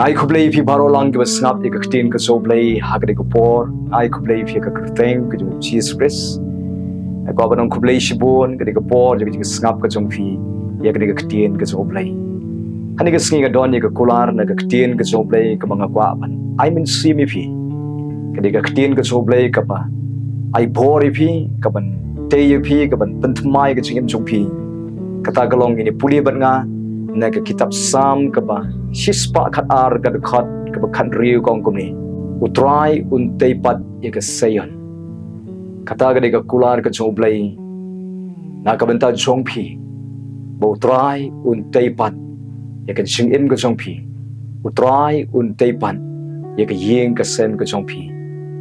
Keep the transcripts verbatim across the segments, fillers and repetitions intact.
Ai khublei ïa phi baroh lang kiba sngap ïa ka ktien ka jong U Blei ha kane ka por. Ai khublei ïa phi ha ka kyrteng ka jong U Jisu Khrist. Nga kwah ban ong khublei shibun ha kane ka por jong ka jingsngap ka jong phi ïa kane ka ktien ka jong U Blei. Ha kane ka sngi nga don ïa ka kular na ka ktien ka jong U Blei kaba nga kwah ban ai mynsiem ïa phi. Kane ka ktien ka jong U Blei kaba ai bor ïa phi, kaban tei ïa phi, kaban pynthymmai ïa ka jingim jong phi. Kata ka long ngin ïa pule bad nga na ka kitab Salm kaba shispah khatar, ka dkhot kaba khathynriew, ka ong kumne: U Trai un tei pat ïa ka Seion. Kata ka dei ka kular ka jong U Blei na ka bynta jong phi, ba U Trai un tei pat ïa ka jingim ka jong phi. U Trai un tei pat ïa ka ïing ka sem ka jong phi.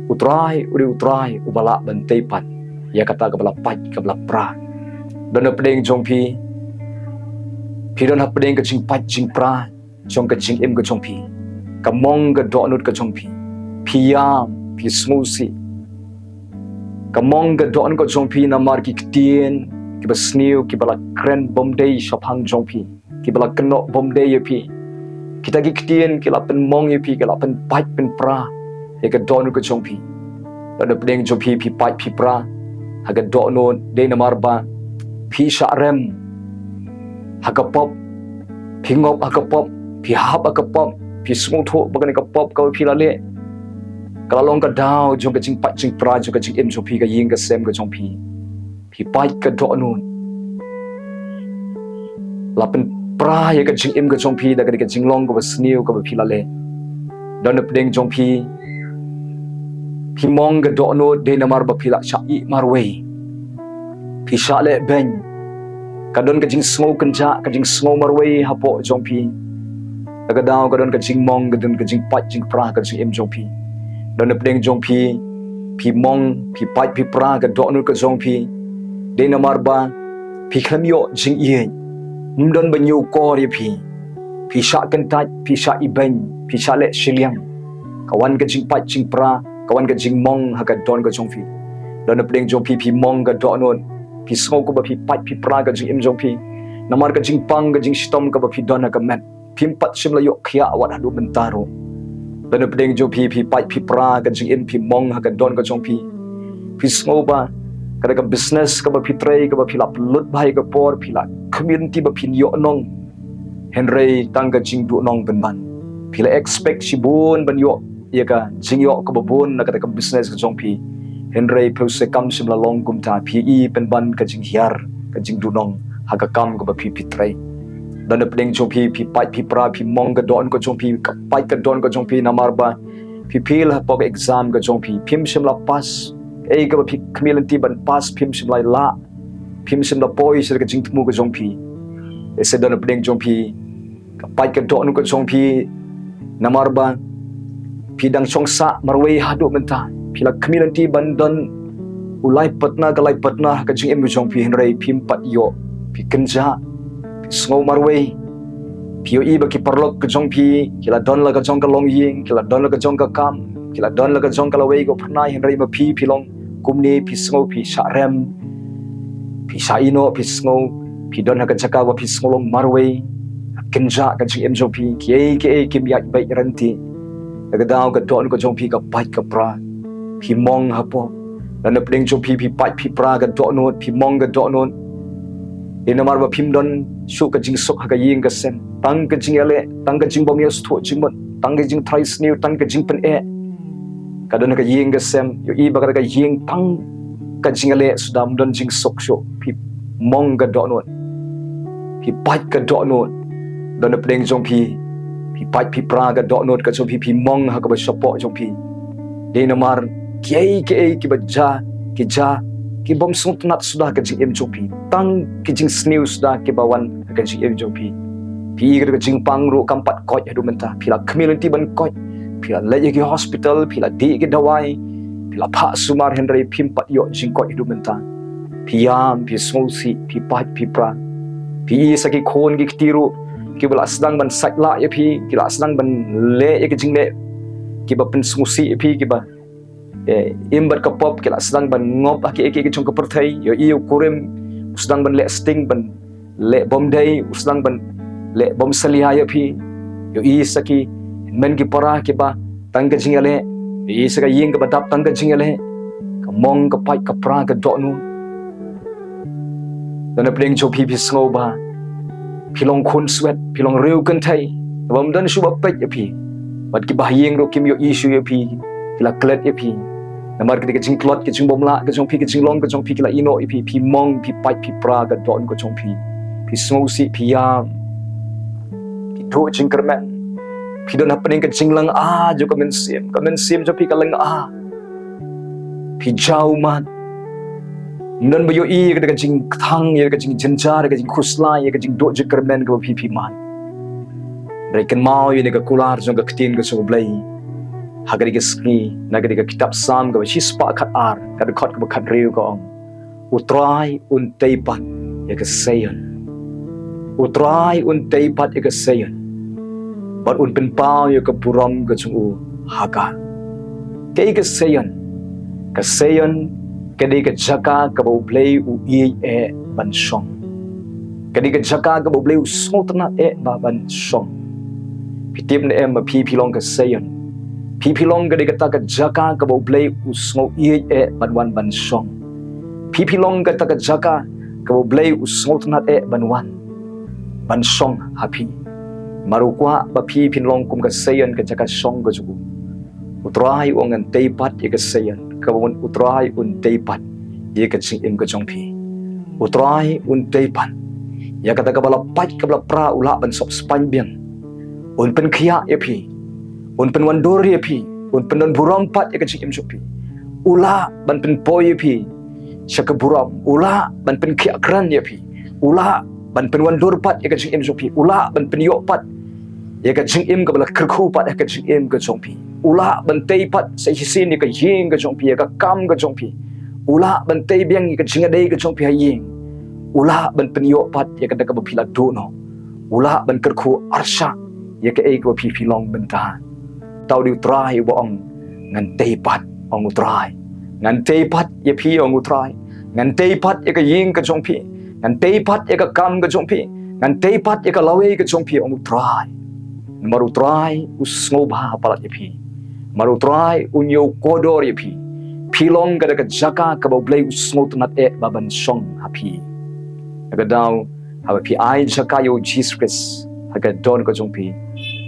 U Trai u dei U Trai uba lah ban tei pat ïa kata kaba la pait kaba la pra. Don hapdeng jong phi, phi don hapdeng ka jingpait jingpra jong ka jingim ka jong phi. Ka mong ka dohnud ka jong phi. Phi ïam, phi sngewsih. Ka mong ka dohnud ka jong phi namar ki ktien kiba sniew kiba la kren bymdei shaphang jong phi, kiba la kynnoh bymdei ïa phi. Kita ki ktien ki la pynmong ïa phi, ki la pynpait pynpra ïa ka dohnud ka jong phi. Don hapdeng jong phi, phi pait phi pra ha ka dohnud, dei namar ba phi shah rem ha ka pop, phi ngop ha ka pop, phi hap ha ka pop, phi sngewthuh ba kane ka pop kaba phi la leh ka la long ka daw jong ka jingpait jingpra jong ka jingim jong phi, ka ïing ka sem ka jong phi. Phi pait ka dohnud. La pynpra ïa ka jingim ka jong phi da ka, da ka jinglong kaba sniew kaba phi la leh. Don hapdeng jong phi, phi mong ka dohnud dei namar ba phi la shah ïeh marwei. Phi shah leh beiñ. Ka don ka jingsngew kynjah, ka jingsngew marwei hapoh jong phi. Da ka daw ka don ka jingmong, ka don ka jingpait jingpra ka jingim jong phi. Don hapdeng jong phi, phi mong, phi pait phi pra ka dohnud ka jong phi. Dei namar ba phi khlem ïoh jingïeit. Ym don ba ñiewkor ïa phi. Phi shah kyntait, phi shah ibeiñ, phi shah leh shiliang. Ka wan ka jingpait jingpra, ka wan ka jingmong ha ka dohnud ka jong phi. Don hapdeng jong phi, phi mong ka dohnud. Phi sngew kumba phi pait phi pra ka jingim jong phi. Namar ka jingpang ka jingshitom kaba phi don ha ka met, phim pat shym la ïoh khiah wat haduh mynta ruh. Don hapdeng jong phi, phi pait phi pra ka jingim, phi mong ha ka dohnud ka jong phi. Phi sngew ba kata ka business kaba phi trei, kaba phi la pynlut bha ïa ka por, phi la khmih lynti ba phin ïoh nong. Hynrei tang ka jingduhnong pynban. Phi la expect shibun ban ïoh ïa ka jingïoh kaba bun na kata ka business ka jong phi. Hynrei phi u se kam shym la long kumta, phi i pynban ka jinghiar, ka jingduhnong ha ka kam kaba phi, phi trei. Don hapdeng jong phi, phi pait phi pra, phi mong ka dohnud ka jong phi, ka pait ka dohnud ka jong phi namar ba phi fail hapoh ka exam ka jong phi, phim shym la pass. Ei kaba phi khmih lynti ban pass, phim shym la lah. Phim shym la poi sha ka jingthmu ka jong phi. Ei se don hapdeng jong phi, ka pait ka dohnud ka jong phi namar ba phi dang shong sah marwei haduh mynta. Phi la khmih lynti ban don u lai patna ka lai patna ha ka jingim ka jong phi, hynrei phim pat ïoh. Phi kynjah, phi sngew marwei. Phi ïohi ba ki paralok ka jong phi ki la don la ka jong ka longïing, ki la don la ka jong ka kam, ki la don la ka jong ka lawei ka phyrnai, hynrei ma phi, phi long kumne, phi sngew phi shah rem, phi shah ïehnoh, phi sngew phi don ha ka jaka ba phi sngew long marwei. Kynjah ka jingim jong phi, kiei kiei kim ïaid beit ryntih. Da ka daw ka dohnud ka jong phi ka pait ka pra. Phi mong hapoh. Don hapdeng jong phi, phi pait phi pra ka dohnud, phi mong ka dohnud. Dei namar ba phim don shuh ka jingsuk ha ka ïing ka sem. Tang ka jingïaleh, tang ka jingbym ïasngewthuh jingmut, tang ka jingtharai sniew, tang ka jingpyneh ka don ha ka ïing ka sem. Ïohi ba kata ka ïing tang ka jingïaleh suda, ym don jingsuk shuh. Phi mong ka dohnud, phi pait ka dohnud. Don hapdeng jong phi, phi pait phi pra ka dohnud ka jong phi, phi mong ha kaba shapoh jong phi. Dei namar kiei kiei kiba jia, ki jia, ki bym sngewtynnat suda ka jingim jong phi. Tang ki jingsniew suda kiba wan ha ka jingim jong phi. Phi i ka jingpang ruh kam pat koit haduh mynta. Phi la khmih lynti ban koit. Phi la leit ïa ki hospital, phi la dih ki dawai, phi la phah sumar, hynrei phim pat ïoh jingkoit haduh mynta. Phi ïam, phi sngewsih, phi pait phi pra. Phi i sa ki khun ki kti ruh kiba la sdang ban sait lah ïa phi, ki la sdang ban leh ïa ki jingleh kiba pynsngewsih ïa phi, kiba, eh, im bad ka pop, ki la sdang ban ngop ha kiei kiei ki jong ka pyrthei. Ïohi u kurim u sdang ban leh sting, ban leh bymdei, u sdang ban leh bymsalia ïa phi. Ïohi sa ki Myn ki para kiba tang ka jingïaleh, i sa ka ïing kaba dap tang ka jingïaleh, ka mong ka pait ka pra ka dohnud. Don na pdeng jong phi phi sngew ba phi long khun swet, phi long riew kynthei, ba ym don shuh ba peit ïa phi. Bad kiba ha ïing ruh kim ïohi shuh ïa phi, ki la klet ïa phi. Namar kane ka jingtlot ka jingbymlah ka jong phi, ka jinglong ka jong phi ki la ïehnoh ïa phi, phi mong, phi pait, phi pra ka dohnud ka jong phi. Phi sngewsih, phi ïam, phi duh jingkyrmen. Phi don hapdeng ka jinglynga jong ka mynsiem, ka mynsiem jong phi ka lynga. Phi jaw mat. Ym don ba ïohi ïa ka jingkthang, ïa ka jingjynjar, ïa ka jingkhuslai, ïa ka jingduh jingkyrmen kaba phi phi mad. Hynrei kynmaw ïa kane ka kular jong ka ktien ka jong U Blei ha kane ka sngi, na kane ka kitab Salm kaba shispah khatar, ka dkhot kaba khathynriew ka ong: U Trai un tei pat ïa ka Seion. U Trai un tei pat ïa ka Seion, bad un pynpaw ïa ka burom ka jong u ha ka. Kaei ka Seion? Ka Seion ka dei ka jaka kaba U Blei u ïeit eh ban shong. Ka dei ka jaka kaba U Blei u sngewtynnad eh ba ban shong. Phi tip ne em ba phi phi long ka Seion? Phi phi long ka dei kata ka jaka kaba U Blei u sngewïeit eh ban wan ban shong. Phi phi long kata ka jaka kaba U Blei u sngewtynnad eh ban wan ban shong ha phi. Namar u kwah ba phi phin long kum ka Seion, ka jaka shong ka jong u. U Trai u ong, ngan tei pat ïa ka Seion, kaba mut U Trai un tei pat ïa ka jingim ka jong phi. U Trai un tei pat ïa kata kaba la pait kaba la pra, u lah ban sop spaiñ biang. Un pynkhiah ïa phi, un pynwandur ïa phi, un pyndon burom pat ïa ka jingim jong phi. U lah ban pynpoi ïa phi sha ka burom, u lah ban pynkhiah kren ïa phi, u lah ban pynwandur pat ïa ka jingim jong phi, u lah ban pynïoh pat ïa ka jingim kaba la kyrkhu pat ïa ka jingim ka jong phi. U lah ban tei pat sa shisien ïa ka ïing ka jong phi, ïa ka kam ka jong phi. U lah ban tei biang ïa ka jingïadei ka jong phi ha ïing. U lah ban pynïoh pat ïa kata kaba phi la duh noh. U lah ban kyrkhu arshah ïa kaei kaba phi phi long mynta. Tau dei U Trai uba ong, ngan tei pat, ong U Trai. Ngan tei pat ïa phi, ong U Trai. Ngan tei pat ïa ka ïing ka jong phi. Ngan tei pat ïa ka kam ka jong phi. Ngan tei pat ïa ka lawei ka jong phi, ong U Trai. Namar U Trai u sngewbha palat ïa phi. Namar U Trai un ïoh kordor ïa phi. Phi long kata ka jaka kaba U Blei u sngewtynnad eh ba ban shong ha phi. Na ka daw haba phi ai jaka ïa U Jisu Khrist ha ka dohnud ka jong phi,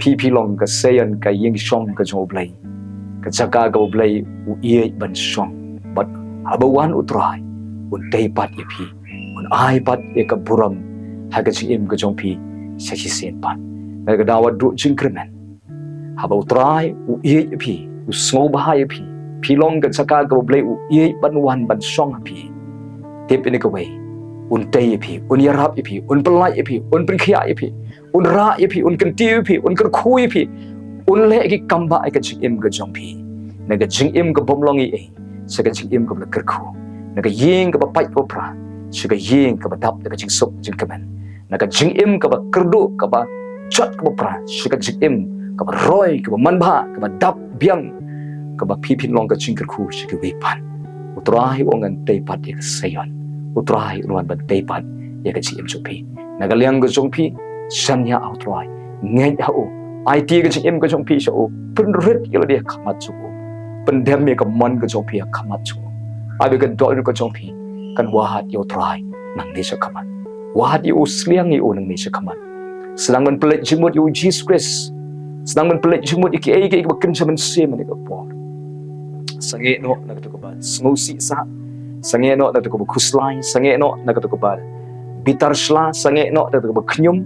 phi phi long ka Seion, ka ïing shong ka jong U Blei, ka jaka kaba U Blei u ïeit ban shong. Bad haba wan U Trai, un tei pat ïa phi, un ai pat ïa ka burom ha ka jingim ka jong phi sa shisien pat. Na ka daw wat duh jingkyrmen. Haba U Trai u ïeit ïa phi, u sngewbha ïa phi, phi long ka jaka kaba U Blei u ïeit ban wan ban shong ha phi. Tip ïa kane kawei, un tei ïa phi, un ïarap ïa phi, un pyllait ïa phi, un pynkhiah ïa phi, un rah ïa phi, un kyntiew ïa phi, un kyrkhu ïa phi, un leh ki kam ba ïa ka jingim ka jong phi. Na ka jingim ka bym long ei ei, sha ka jingim kaba la kyrkhu. Na ka ïing kaba pait kaba pra, sha ka ïing kaba dap da ka jingsuk jingkmen. Na ka jingim kaba kyrduh, kaba jot kaba pra, sha ka jingim kaba roi, kaba manbha, kaba dap biang, kaba phi phin long ka jingkyrkhu sha kiwei pat. U Trai u ong, ngan tei pat ïa ka Seion. U Trai u wan ban tei pat ïa ka jingim jong phi. Na ka liang ka jong phi, shaniah ha U Trai. Ngeit ha u. Aiti ka jingim ka jong phi sha u. Pynrit ïa lade ha khmat jong u. Pyndem ïa ka mon ka jong phi ha khmat jong u. Ai ba ka dohnud ka jong phi kan wad ïa U Trai nangne sha khmat. Wad ïa u, sliang ïa u nangne sha khmat. Sdang ban pynleit jingmut ïa U Jisu Khrist. Sdang ban pynleit jingmut ïa kiei kiei kiba kynja mynsiem ha kane ka por. Sangeh noh na kato kaba sngewsih sah. Sangeh noh na kato kaba khuslai. Sangeh noh na kato kaba bitar shla. Sangeh noh na kato kaba khñium.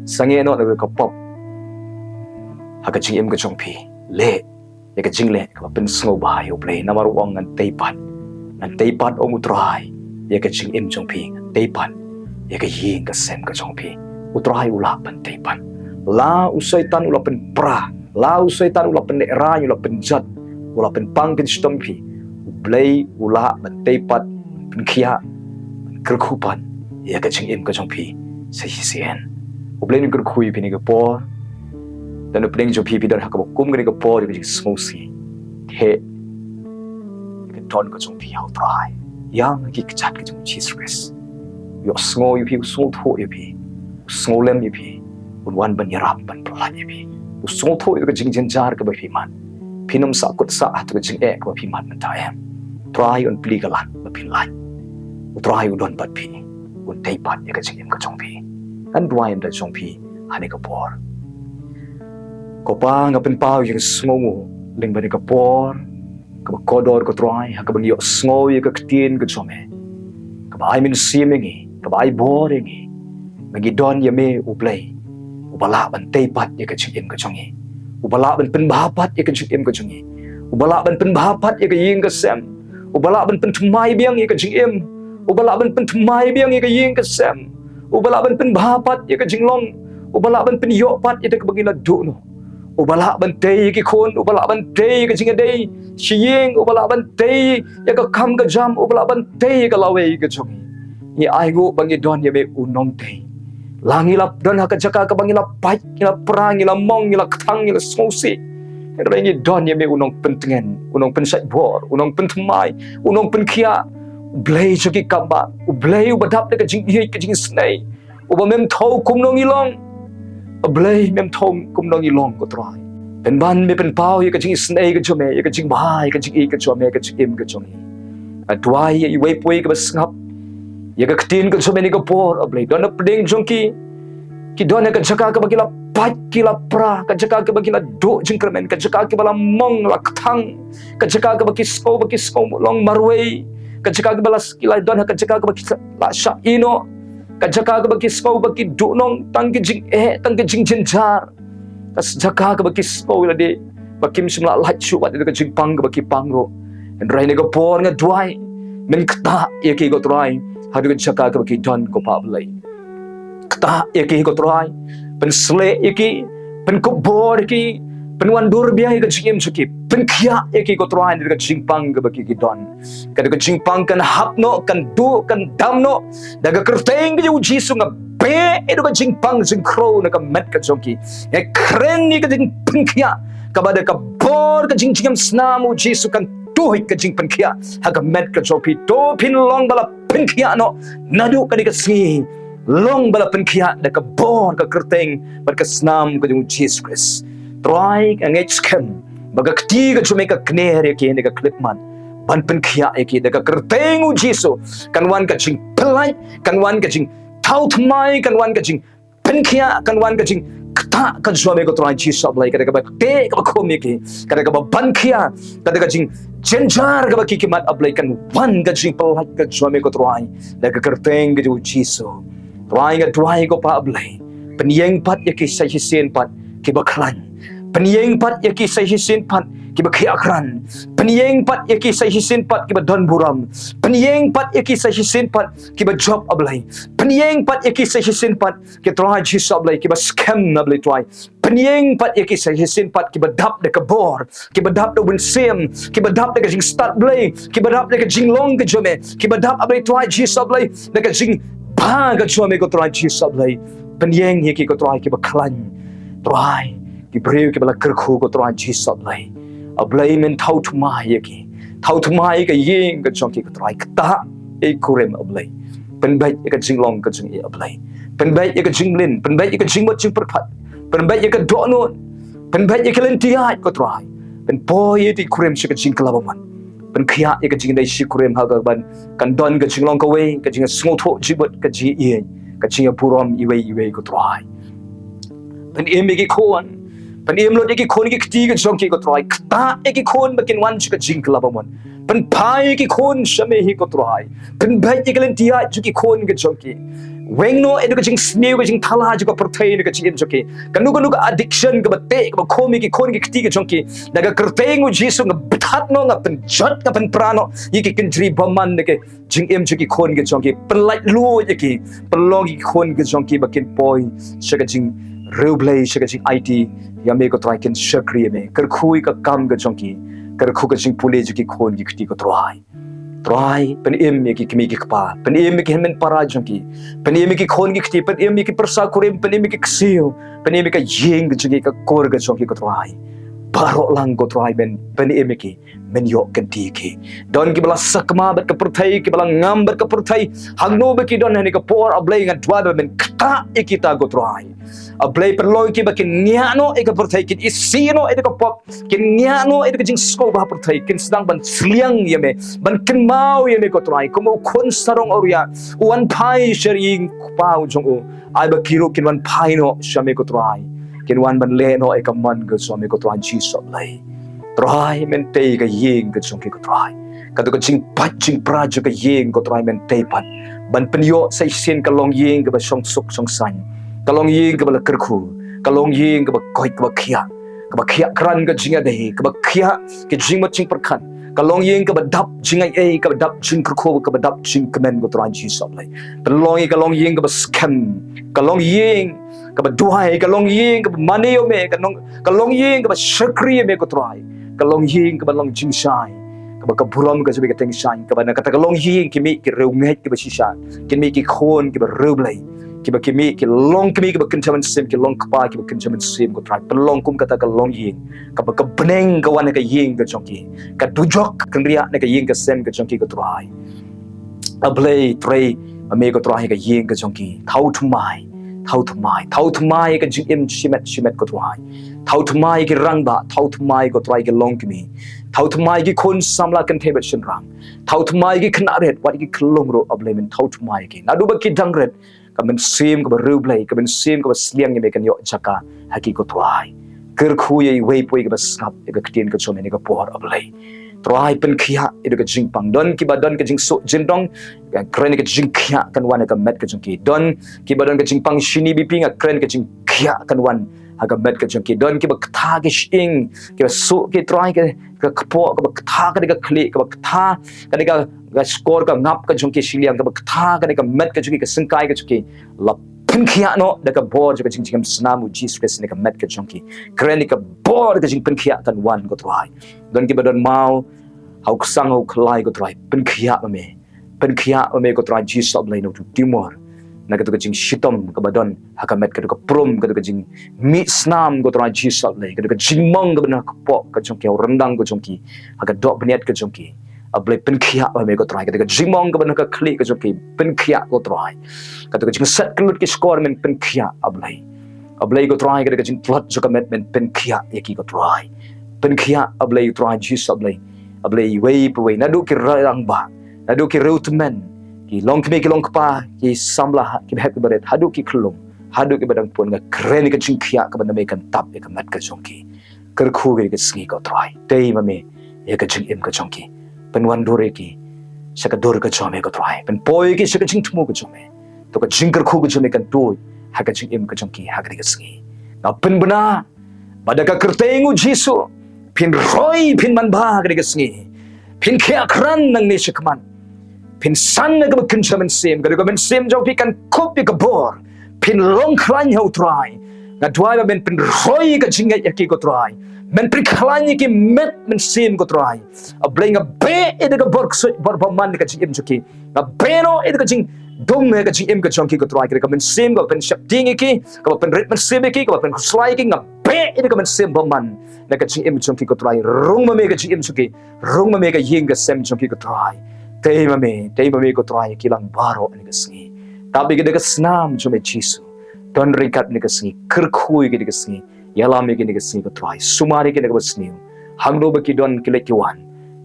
Sangeh noh na kato kaba pop ha ka jingim ka jong phi. Leh ïa ka jingleh kaba pynsngewbha ïa U Blei, namar u ong, ngan tei pat. Ngan tei pat, ong U Trai, ïa ka jingim jong phi. Ngan tei pat ïa ka ïing ka sem ka jong phi. U Trai u lah ban tei pat. La u Soitan u la pynpra, la u Soitan u la pynlehrain, u la pynjot, u la pynpang pynshitom phi, U Blei u lah ban tei pat, pynkhiah, ban kyrkhu pat ïa ka jingim ka jong phi sa shisien. U Blei un kyrkhu ïa phi ha kane ka por. Don na pdeng jong phi, phi don ha kaba kum kane ka por jong ka jingsngewsih. Theh ïa ka don ka jong phi ha U Trai. Ïa ki kjat ka jong U Jisu Khrist. U ïohsngew ïa phi, u sngewthuh ïa phi, u sngewlem ïa phi. Un wan ban ïarap, ban pyllait ïa phi. U sngewthuh ïa ka jingjynjar kaba phi mad. Phin ym sahkut sah ha kata ka jingeh kaba phi mad mynta em. Trai un plie ka lad ba phin lait. U Trai u don bad phi. Un tei pat ïa ka jingim ka jong phi. Ngan duwai ynda jong phi ha kane ka por. Ko Pa, nga pynpaw ïa ka sngewnguh lyngba kane ka por kaba kordor, ko Trai, ha kaba ngi ïohsngew ïa ka ktien ka jong me, kaba ai mynsiem ïa ngi, kaba ai bor ïa ngi. Ba ngi don ïa me, U Blei, uba lah ban tei pat ïa ka jingim ka jong ngi, uba lah ban pynbha pat ïa ka jingim ka jong ngi, uba lah ban pynbha pat ïa ka ïing ka sem, uba lah ban pynthymmai biang ïa ka jingim, uba lah ban pynthymmai biang ïa ka ïing ka sem, uba lah ban pynbha pat ïa ka jinglong, uba lah ban pynïoh pat ïa kaba ngi la duh noh. Uba lah ban tei ïa ki khun, uba lah ban tei ïa ka jingïadei sha ïing, uba lah ban tei ïa ka kam ka jam, uba lah ban tei ïa ka lawei ka jong ngi. Ngi ainguh ba ngi don ïa me, U Nongtei. La ngi la don ha ka jaka kaba ngi la pait, ngi la pra, ngi la mong, ngi la kthang, ngi la sngewsih, hynrei ngi don ïa me, U Nongpyntngen, U Nongpynshait bor, U Nongpynthymmai, U Nongpynkhiah, U Blei jong ki kambah, U Blei uba dap da ka jingïeit, ka jingisynei, uba mem thew kumno ngi long. A Blei, mem thew kumno ngi long, ko Trai. Pynban me pynpaw ïa ka jingisynei ka jong me, ïa ka jingbha, ïa ka jingïeit ka jong me, ka jingim ka jong ngi. Nga duwai ïa iwei pa iwei kaba sngap ïa ka ktien ka jong me ha kane ka por, A Blei. Don hapdeng jong ki, ki don ha ka jaka kaba ki la pait, ki la pra, ka jaka kaba ki la duh jingkyrmen, ka jaka kaba la mong la kthang, ka jaka kaba ki sngew ba ki sngew long marwei, ka jaka kaba la, ki la don ha ka jaka kaba ki la shah ïehnoh, ka jaka kaba ki sngew ba ki duhnong tang ki jingeh, tang ki jingjynjar, ka jaka kaba ki sngew ïa lade ba kim shym lah lait shuh wat ïa ka jingpang kaba ki pang ruh. Hynrei ha kane ka por nga duwai, men ktah ïa ki, ko Trai, ha ka jaka kaba ki don, ko Pa Blei. Ktah ïa ki, ko Trai. Pynshlei ïa ki, pynkup bor ïa ki, pynwandur biang ïa ka jingim jong ki, pynkhiah ïa ki, ko Trai, da ka jingpang kaba ki, ki don. Ka da ka jingpang kan hap noh, kan duh, kan dam noh da ka kyrteng ka jong U Jisu. Nga beh ïa ka jingpang jingkhrew na ka met ka jong ki. Nga kren ïa ka jingpynkhiah kaba da ka bor ka jingjngem snam U Jisu, kan tuid ka jingpynkhiah ha ka met ka jong phi. To phin long ba la pynkhiah noh naduh kane ka sngi. Long ba la pynkhiah da ka bor ka kyrteng bad ka snam ka jong U Jisu Khrist. Trai, nga ngeit skhem ba ka kti ka jong me ka kner ïa ki ha kane ka khyllipmat ban pynkhiah ïa ki da ka kyrteng U Jisu. Kan wan ka jingpyllait, kan wan ka jingthaw thymmai, kan wan ka jingpynkhiah, kan wan ka jingktah ka jong me, ko Trai Jisu Blei, ka da kaba teh kaba khum ïa ki, ka da kaba ban khia, ka da ka jingjynjar kaba ki khmat, A Blei, kan wan ka jingpyllait ka jong me, ko Trai, da ka kyrteng ka jong U Jisu. Trai, nga duwai, ko Pa Blei, pynïeng pat ïa ki sa shisien pat kiba khlaiñ. Pynïeng pat ïa ki sa shisien pat kiba khiah krat. Pynïeng pat ïa ki sa shisien pat kiba don burom. Pynïeng pat ïa ki sa shisien pat kiba jop, A Blei. Pynïeng pat ïa ki sa shisien pat, ko Trai Jisu Blei, kiba skhem, A Blei Trai. Pynïeng pat ïa ki sa shisien pat kiba dap da ka bor, kiba dap da u Mynsiem, kiba dap da ka jingstad Blei, kiba dap da ka jinglong ka jong me, kiba dap, A Blei Trai Jisu Blei, da ka jingbha ka jong me, ko Trai Jisu Blei. Pynïeng ïa ki, ko Trai, kiba khlaiñ. Trai, ki briew kiba la kyrkhu, ko Trai Jisu Blei. A Blei, men thaw thymmai ïa ki. Thaw thymmai ïa ka ïing ka jong ki, ko Trai. Ktah ïa i kurim, A Blei. Pynbeit ïa ka jinglong ka jong i, A Blei. Pynbeit ïa ka jingmlien, pynbeit ïa ka jingmut jingpyrkhat. Pynbeit ïa ka dohnud. Pynbeit ïa ka lynti ïaid, ko Trai. Pynpoi ïa i kurim sha ka jingkylla bamut. Pynkhiah ïa ka jingdei shi kurim ha kaba kan don ka jinglong kawei, ka jingsngewthuh jingmut, ka jingïeit, ka jingïaburom iwei iwei, ko Trai. Pynim ïa ki khun, pynim lut ïa ki khun ki kti ka jong ki, ko Trai. Ktah ïa ki khun ba kin wan sha ka jingkylla bamut. Pynphai ïa ki khun sha me hi, ko Trai. Pynbeit ïa ka lynti ïaid jong ki khun ka jong ki. Weng noh ïa ka jingsniew, ka jingthala jong ka pyrthei na ka jingim jong ki. Kano kano ka addiction kaba teh kaba khum ïa ki khun ki kti ka jong ki, da ka kyrteng U Jisu nga bthat noh, nga pynjot, nga pynpra noh ïa ki kynjri bymman na ka jingim jong ki khun ki jong ki. Pynlait luid ïa ki, pynlong ïa ki khun ki jong ki ba kin poi sha ka jingriewblei, sha ka jingaiti ïa me, ko Trai, kin shakri ïa me. Kyrkhu ïa ka kam ka jong ki, kyrkhu ka jingpule jong ki khun ki kti, ko Trai. Trai, pynim ïa ki kmie ki kpa, pynim ïa ki hynmen para jong ki, pynim ïa ki khun ki kti, pynim ïa ki pyrsa kurim, pynim ïa ki ksiew, pynim ïa ka ïing ka jong ki, ka kur ka jong ki, ko Trai. baroh lang ko Trai men pynim ïa ki, men ïoh kynti ïa ki. Don kiba la sakma bad ka pyrthei, kiba la ngam bad ka pyrthei, hangno ba ki don ha kane ka por, A Blei nga duwai ba men ktah ïa kita ko Trai. A Blei pynlong ïa ki ba kin ngiah noh ïa ka pyrthei, kin isih noh ïa ka pop, kin ngiah noh ïa ka jingsngewbha pyrthei, kin sdang ban sliang ïa me, ban kynmaw ïa me ko Trai, kum u khun sarong awria u wan phai sha ïing u kpa u jong u. Ai ba ki ruh kin wan phai noh sha me ko Trai, kin wan ban leh noh ïa ka mon ka jong me ko Trai Jisu A Blei. Trai men tei ka ïing ka jong ki ko Trai. Kato ka jingpait jingpra jong ka ïing ko Trai men tei pat. Ban pynïoh sa shisien ka longïing kaba shong suk shong saiñ, ka longïing kaba la kyrkhu, ka longïing kaba koit kaba khiah, kaba khiah krat ka jingïadei, kaba khiah ka jingmut jingpyrkhat, ka longïing kaba dap jingaiei, kaba dap jingkyrkhu, kaba dap jingkmen ko Trai Jisu A Blei. Pynlong ïa ka longïing kaba skhem, ka longïing kaba duwai, ka longïing kaba mane ïa me, ka long, ka longïing kaba shakri ïa me ko Trai, ka longïing kaba long jingshai, kaba ka burom ka jong me ka tyngshaiñ, kaba na kata ka longïing ki mih ki riewngeit kiba shisha, ki mih ki khun kiba riewblei, kiba ki mih ki long kmie kiba kynja mynsiem, ki long kpa kiba kynja mynsiem ko Trai. Pynlong kum kata ka longïing kaba ka bneng ka wan na ka ïing ka jong ki, ka dujok ka kynriah na ka ïing ka sem ka jong ki ko Trai. A Blei trei ma me ko Trai ka ïing ka jong ki. Thaw thymmai, thaw thymmai, thaw thymmai ka jingim shimet shimet ko Trai. Thaw thymmai ki rangbah, thaw thymmai ko Trai ki longkmie. Thaw thymmai ki khun samla kynthei bad shynrang. Thaw thymmai ki khynnah rit, wat ki khyllung ruh A Blei men thaw thymmai ki. Naduh ba ki dang rit, ka mynsiem kaba riewblei, ka mynsiem kaba sliang ïa me kan ïoh jaka ha ki ko Trai. Kyrkhu ïa iwei pa iwei kaba sngap ïa ka ktien ka jong me ha kane ka por A Blei. Trai pynkhiah ïa ka jingpang. Don kiba don ka jingsuk jingdong, nga kren ka jingkhiah kan wan ha ka met ka jong ki. Don kiba don ka jingpang shini bipi, nga kren ka jingkhiah kan wan ha ka met ka jong ki. Don kiba ktha ki shyieng, kiba suk ki Trai ka, ka kpoh, kaba ktha ka dei ka khlieh, kaba ktha ka dei ka, ka shkor ka ngap ka jong ki shiliang, kaba ktha ka dei ka met ka jong ki, ka syngkai ka jong ki. La pynkhiah noh da ka bor jong ka jing, jingim snam u Jisu Khrist na ka met ka jong ki. Kren ïa ka bor ka jingpynkhiah kan wan ko Trai. Don kiba don maw ha u ksang ha u khlai ko Trai, pynkhiah ma me. Pynkhiah ma me ko Trai Jisu A Blei na utu u tumor, na kato ka jingshitom kaba don ha ka met, kato ka prum, kato ka jingmih snam ko Trai Jisu A Blei, kato ka jingmong kaba na ka kpoh ka jong ki, ha u ryndang ka jong ki, ha ka doh bniat ka jong ki. A Blei pynkhiah ma me ko Trai, kato ka jingmong kaba na ka khlieh ka jong ki, pynkhiah ko Trai. Kato ka jingset kyllut ki shkor men pynkhiah A Blei. A Blei ko Trai, kato ka jingtlot jong ka met men pynkhiah ïa ki ko Trai. Pynkhiah A Blei ko Trai Jisu A Blei. A Blei iwei pa iwei, naduh ki rangbah, naduh ki riewtymmen, ki longkmie ki longkpa, ki samla, kiba heh kiba rit, haduh ki khyllung, haduh kiba dang pun, nga kren ïa ka jingkhiah kaba na me kan tap ïa ka met ka jong ki. Kyrkhu ïa ka sngi ko Trai. Tei ma me ïa ka jingim ka jong ki. Pynwandur ïa ki sha ka dur ka jong me ko Trai. Pynpoi ïa ki sha ka jingthmu ka jong me. To ka jingkyrkhu ka jong me kan tuid ha ka jingim ka jong ki ha kane ka sngi. Nga pynbna ba da ka kyrteng u Jisu, phin roi, phin manbha ha kane ka sngi. Phin khiah krat nangne shakhmat. Phin san na kaba kynja mynsiem, ka dei ka mynsiem jong phi kan kup ïa ka bor. Phin long khlaiñ ha u Trai. Nga duwai ba men pynroi ka jingngeit ïa ki ko Trai. Men pynkhlaiñ ïa ki met mynsiem ko Trai. A Blei nga beh ïa ka bor ksuid bor bymman ka jingim jong ki. Nga beh noh ïa ka jingdum ïa ka jingim ka jong ki ko Trai. Ka dei ka mynsiem kaba pynsheptieng ïa ki, kaba pynrit mynsiem ïa ki, kaba pynkhuslai ïa ki, nga beh ïa ka mynsiem bymman na ka jingim jong ki ko Trai. Rung ma me ka jingim jong ki. Rung ma me ka ïing ka sem jong ki ko Trai. Tei ma me, tei ma me ko Trai, ki lang baroh ha kane ka sngi. Tap ïa ki da ka snam jong me Jisu. Don ryngkat ha kane ka sngi, kyrkhu ïa ki ha kane ka sngi. Ïalam ïa ki ha kane ka sngi ko Trai. Sumar ïa ki ha kane kaba sniew. Hangno ba ki don ki leit ki wan.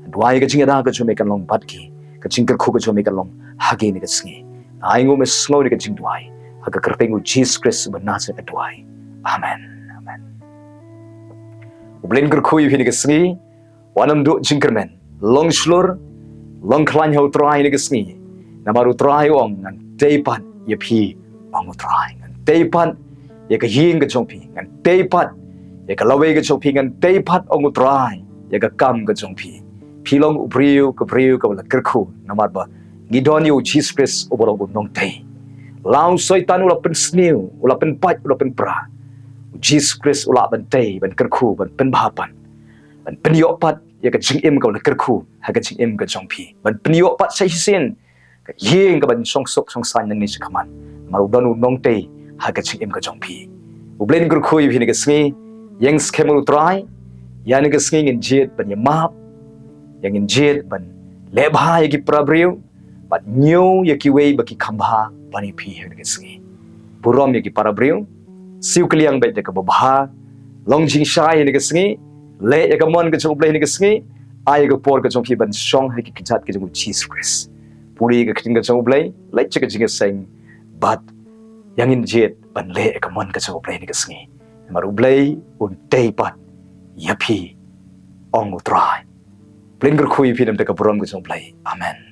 Duwai ka jingïada ka jong me kan long bad ki. Ka jingkyrkhu ka jong me kan long ha ki ha kane ka sngi. Ai nguh me sngew ïa ka jingduwai. Ha ka kyrteng u Jisu Khrist uba Nasaret nga duwai. Amen. Amen. U Blei un kyrkhu ïa phi ha kane ka sngi. Wat nym duh jingkyrmen. Long shlur, long khlaiñ ha u Trai ha kane ka sngi. Namar u Trai u ong ngan tei pat ïa phi, ong u Trai. Ngan tei pat ïa ka ïing ka jong phi. Ngan tei pat ïa ka lawei ka jong phi. Ngan tei pat, ong u Trai, ïa ka kam ka jong phi. Phi long u briew, ka briew kaba la kyrkhu. Namar ba ngi don ïa u Jisu Khrist uba long u nongtei. La u Soitan u la pynsniew, u la pynpait, u la pynpra. U Jisu Khrist u lah ban tei, ban kyrkhu, ban pynbha pat. Ban pynïoh pat ïa ka jingim kaba la kyrkhu ha ka jingim ka jong phi. Ban pynïoh pat sa shisien ka ïing kaban shong suk shong saiñ nangne shakhmat. Namar u don u nongtei ha ka jingim ka jong phi. U Blei un kyrkhu ïa phi ha kane ka sngi. Ïeng skhem ha u Trai. Ïa kane ka sngi ngin jied ban ïamap, ïa ngin jied ban leh bha ïa ki para briew, bad ñiew ïa kiwei ba ki kham bha ban ïa phi ha kane ka sngi. Burom ïa ki para briew, siew kylliang bad da kaba bha, long jingshai ha kane ka sngi, leh ïa ka mon ka jong U Blei ha kane ka sngi, ai ïa ka por ka jong phi ban shong ha ki kjat ka jong U Jisu Khrist. Pule ka ktien ka jong U Blei, leit sha ka jingïaseng, bad ïa ngin jied ban leh ïa ka mon ka jong U Blei ha kane ka sngi. Namar U Blei un tei pat ïa phi, ong U Trai. Blei un kyrkhu ïa phi na ka bynta ka burom ka jong U Blei. Amen.